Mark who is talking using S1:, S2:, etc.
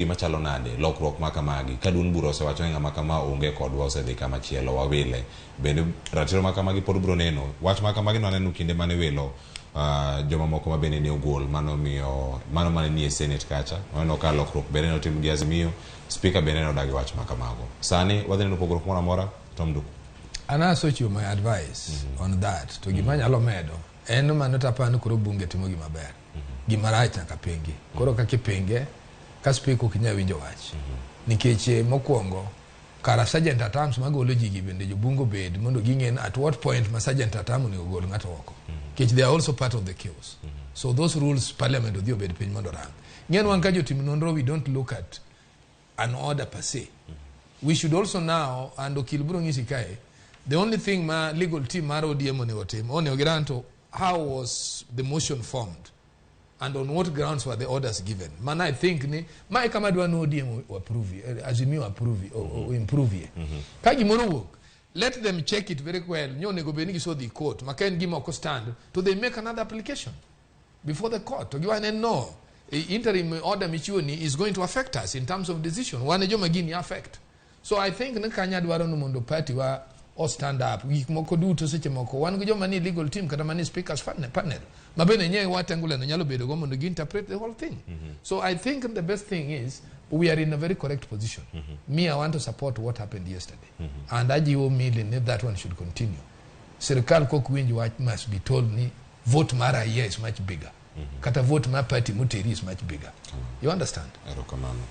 S1: Gima chalo nade lokruok ma kamagi ka duond bura osewacho ni ng'ama kama onge kodwa, osedhi kama chielo, wawile? Bende ratiro ma kamagi pod biro neno? Wach ma kamagi nwaneno kinde mane wilo jomamoko ma bende ne ogol mano miyo mano mane nie senate kacha. Waneno ka lokruok bende notim gi Azimio, speaker bende nodagi wach ma kamago. Sani wadhi neno pogruok moro amora, Tom Duku?
S2: An asechiwo my advice on that, to gima anyalo medo en mano tapani koro bunge timo gima ber. Gima rach nyaka pingi. Koro kaka ipinge ka speaker ok nyal winjo wach. Nikech mokwongo kara sergeant at arms magolo ji gi bende jobunge obed mondo ging'e at what point ma sergeant at arms onego gol ng'ato oko. Nikech they are also part of the chaos. So those rules parliament odhi obed piny mondo orang. Ng'en wan ka jotim nonro, we don't look at an order per se. We should also now, and okil biro ng'isi kae, the only thing ma legal team mar ODM onego tim, onego giran to how was the motion formed and on what grounds were the orders given. Mana I think ni ma e kama dwa ni ODM approve, Azimio approve, o improve ye. Ka gimoro wuok, let them check it very well. Nyo onego bed ni gisodhi court, ma ka en gima ok stand, to they make another application before the court. To giwacho ni no, interim order michiwo ni is going to affect us in terms of decision. Wan e joma gini affect. So I think ni kanya dwaro ni mondo party wa o stand up. Gik moko duto seche moko wan gi joma ni legal team kata mani speakers panel ma bende nye Wetangula no nyalo bedo go mondo gi interpret the whole thing. So I think the best thing is we are in a very correct position. Me, I want to support what happened yesterday. And ajiwo Millie ni that one should continue. Sirikal kok winj wach must be told ni vote mar raia is much bigger. Kata vote mar party moteri is much bigger. You understand?
S1: Erokamano.